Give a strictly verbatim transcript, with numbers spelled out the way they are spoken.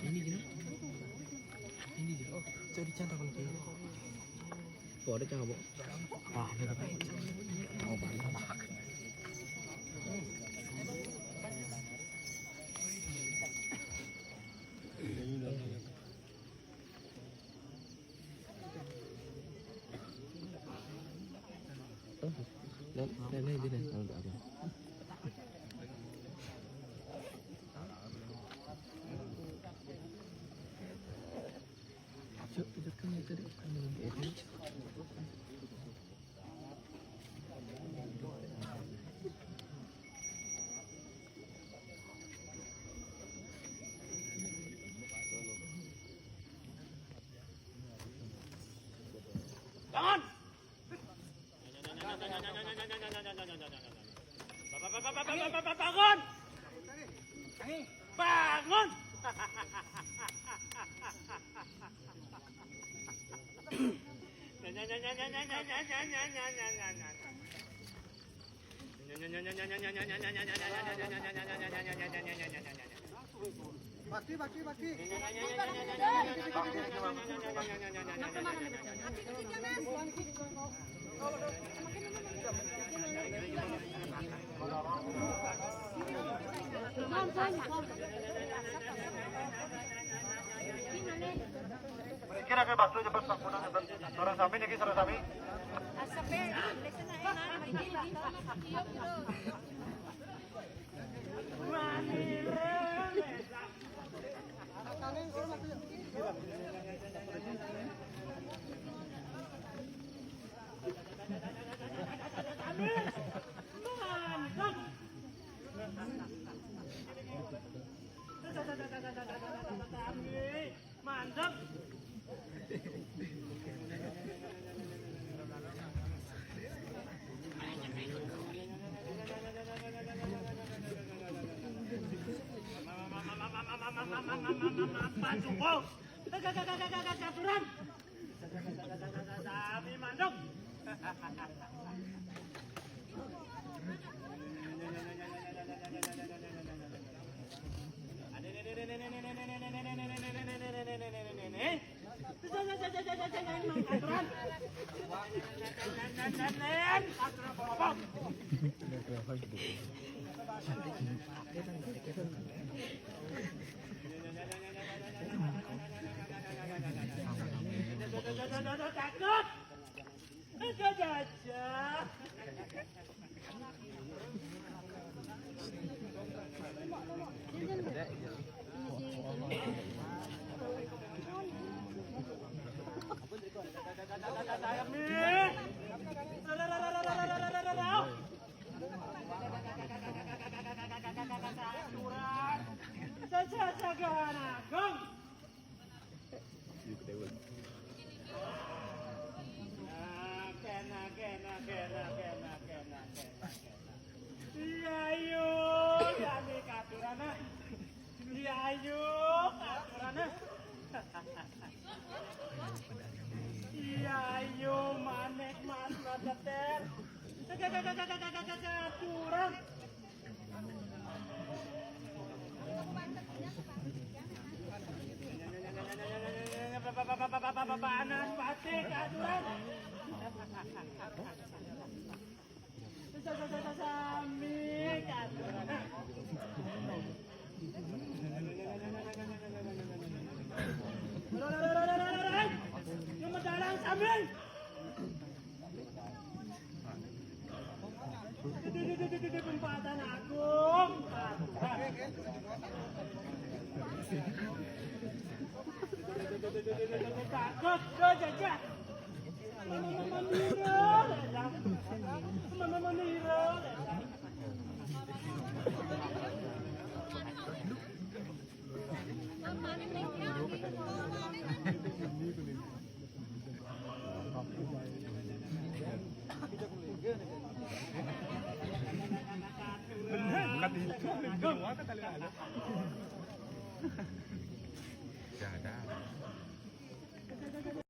Ini gini. Ini gini. Oh, jadi cantik kalau gini. Tuh ada cakep, Bu. Wah, ini apa? Oh, banyak. Oh, dan, dan ini gini. Oh, enggak ada. Yuk, yuk, kan itu deh. Bangun! Bangun! Bangun! Bakti, bakti, bakti. Kira ke batu cepat sampunan, sareng sami niki, sareng sami. Mantap. Aturan. Sami mandek. Aturan. Takut. Aja, aja. Ayo, katuran, ah. Iya, ayo, manéh, Mas, Mas Teter. Katuran. Panas, panas, katuran. Sami, katuran. Yang mendalang sami. Di, di, di, di, di, di, Pempatan Agung. Takut, lo jajah. Mama, mama, mira, lelang. Mama, mama, mira, lelang. Bener, bukan itu, bukan itu, kata lu.